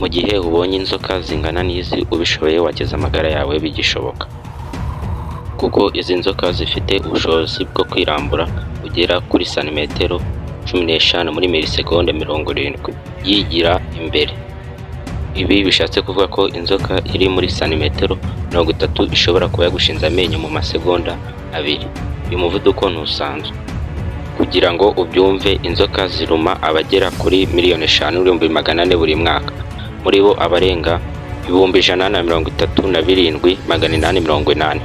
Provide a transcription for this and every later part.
Mu gihe ubonye inzoka zingana n'izi, ubishoboye wakiza amagara yawe bigishoboka, kuko izi nzoka zifite ubushobozi bwo kwirambura bugera kuri santimetero 15 muri milisegonde 70 yigira imbere. Ibi bishatse kuvuga ko inzoka iri muri santimetero 30 ishobora kuba yagushinze amenyo mu masegonda 2. Uyu muvuduko ntusanzwe. Kugira ngo ubyumve, inzoka ziruma abagera kuri 5,400,000 buri mwaka. Muri bo abarenga 137,880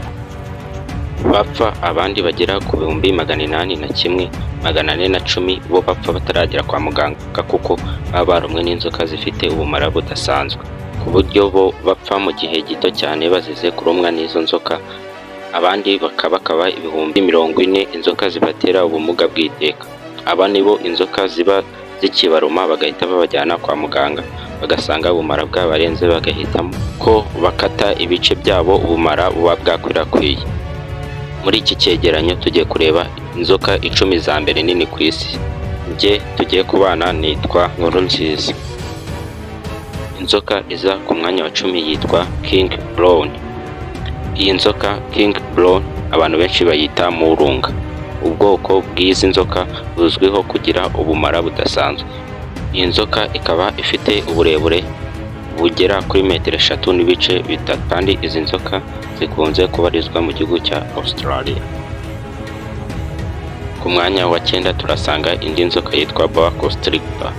bapfa, abandi bagera ku 801,410 bo bapfa bataragera kwa muganga kuko baba barumwe n'inzoka zifite ubumara budasanzwe, ku buryo bo bapfa mu gihe gito cyane bazize kurumwa n'izo nzoka, abandi bakabakaba 40,000 inzoka zibatera ubumuga bw'iteka. Aba nibo inzoka ziba zikibaruma bagahita babajyana kwa muganga, bagasanga ubumara bwabarenze bagahitamo ko bakata ibice byabo ubumara buba bwakwirakwiye. Muri iki cyegeranyo tugiye kureba inzoka 10 za mbere nini ku isi. Njye tugiye kubana nitwa Nkurunziza. Inzoka iza ku mwanya wa 10 yitwa King Brown. Iyi nzoka King Brown abantu benshi bayita murunga. Ubwoko bw'izi nzoka buzwiho kugira ubumara budasanzwe. Iyi nzoka ikaba ifite uburebure bugera kuri metero 3.3, kandi izi nzoka zikunze kubarizwa mu gihugu cya Australia. Ku mwanya wa 9 turasanga indi nzoka yitwa Boa constrictor.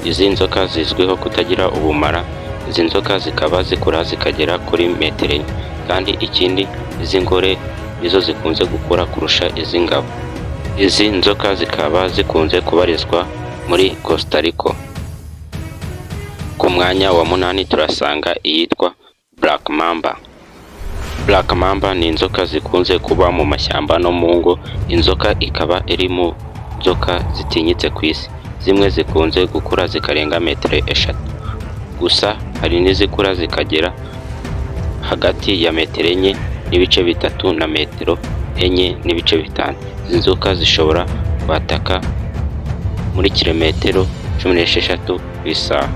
Izi nzoka zizwiho kutagira ubumara. Izi nzoka zikaba zikura zikagera kuri metero 4, kandi ikindi iz'ingore nizo zikunze gukura kurusha iz'ingabo. Izi nzoka zikaba zikunze kubarizwa muri Costa Rica. Ku mwanya wa 8 turasanga iyitwa Black Mamba. Black Mamba ni inzoka zikunze kuba mu mashyamba no mu ngo. Inzoka ikaba iri mu nzoka zitinyitse ku isi. Zimwe zikunze gukura zikarenga metero 3. Gusa hari n'izikura zikagera hagati ya metero 4.3 na metero 4.5. Izi nzoka zishobora kwataka muri kilometero 16 ku isaha.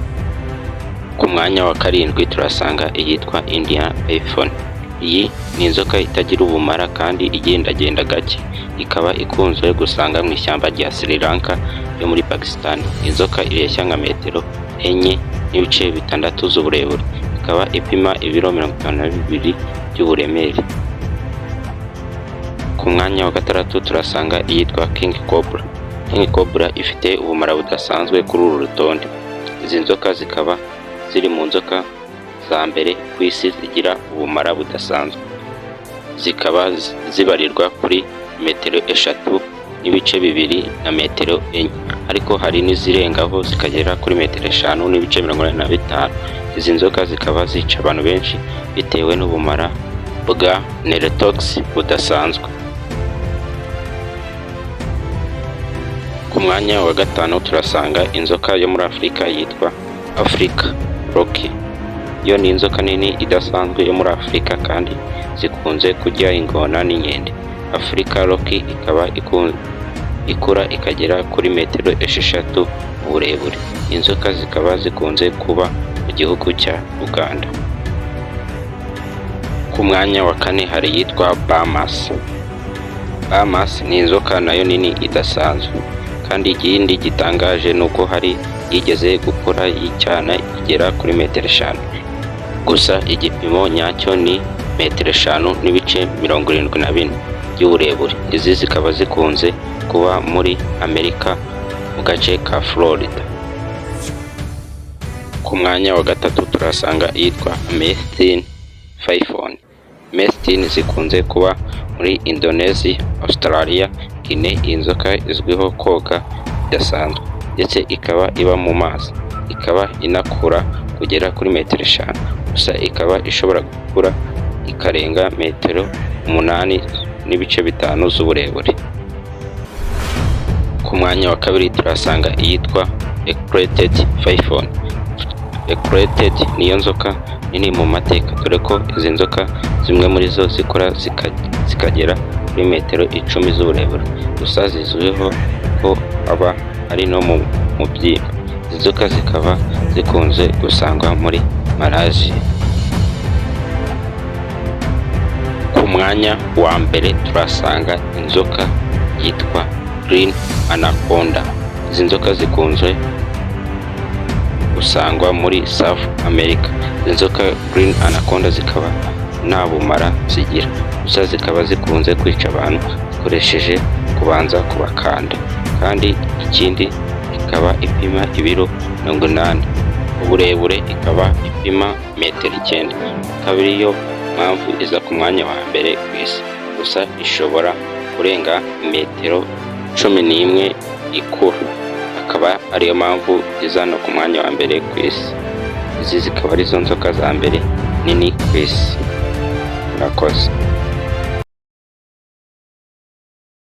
Ku mwanya wa 7 turasanga iyitwa Indian Python. Iyi ni inzoka itagira ubumara kandi igendagenda gake, ikaba ikunzwe gusanga mu ishyamba rya Sri Lanka yo muri Pakistan. Inzoka ireshya nka metero 4.6 z'uburebure, ikaba ipima ibiro 52 by'uburemere. Ku mwanya wa 6 turasanga iyitwa King Cobra. King Cobra ifite ubumara budasanzwe kuri uru rutonde. Izi nzoka zikaba ziri mu nzoka za mbere ku isi zigira ubumara budasanzwe. Zikaba zibarirwa kuri metero 3.2 na metero 4, ariko hari n'izirengaho zikagera kuri metero 5.85. Izi nzoka zikaba zica abantu benshi bitewe n'ubumara bwa neurotox budasanzwe. Ku mwanya wa 5 turasanga inzoka yo muri Afurika yitwa Africa Rocky. Yo ni inzoka nini idasanzwe yo muri Afurika kandi zikunze kurya ingona n'inkende. Africa Rocky ikaba ikura ikagera kuri metero 6 uburebure. Inzoka zikaba zikunze kuba mu gihugu cya Uganda. Ku mwanya wa 4 hari iyitwa Bahamas. Bahamas ni inzoka nayo nini idasanzwe, kandi ikindi gitangaje ni uko hari yigeze gukura y'icyana igera kuri metero 5. Gusa igipimo nyacyo ni metero 5.74 by'uburebure. Izi zikaba zikunze kuba muri Amerika mu gace ka Florida. Ku mwanya wa 3 turasanga iyitwa Amethyst Python. Amethyst zikunze kuba muri Indonesia, Australia, Guinea. Iyi nzoka izwiho koga bidasanzwe ndetse ikaba iba mu mazi, ikaba inakura kugera kuri metero 5. Gusa ikaba ishobora gukura ikarenga metero 8.5 z'uburebure. Ku mwanya wa 2 turasanga iyitwa Eclectic Python. Eclectic niyo nzoka nini mu mateka, dore ko izi nzoka zimwe muri zo zikora zikagera kuri metero 10 z'uburebure. Gusa zizwiho ko aba ari no mu mubyimba. Izi nzoka zikaba zikunze gusangwa muri Malaysia. Ku mwanya wa mbere turasanga inzoka yitwa Green Anaconda. Izi nzoka zikunze gusangwa muri South America. Izi nzoka Green Anaconda zikaba nta bumara zigira, gusa zikaba zikunze kwica abantu zikoresheje kubanza kubakanda. Kandi ikindi, ikaba ipima ibiro 80, uburebure ikaba ipima metero 9, ikaba ariyo mpamvu iza ku mwanya wa mbere ku isi. Gusa ishobora kurenga metero 11 ikura, akaba ariyo mpamvu iza no ku mwanya wa mbere ku isi. Izi zikaba arizo nzoka za mbere nini ku isi. Murakoze.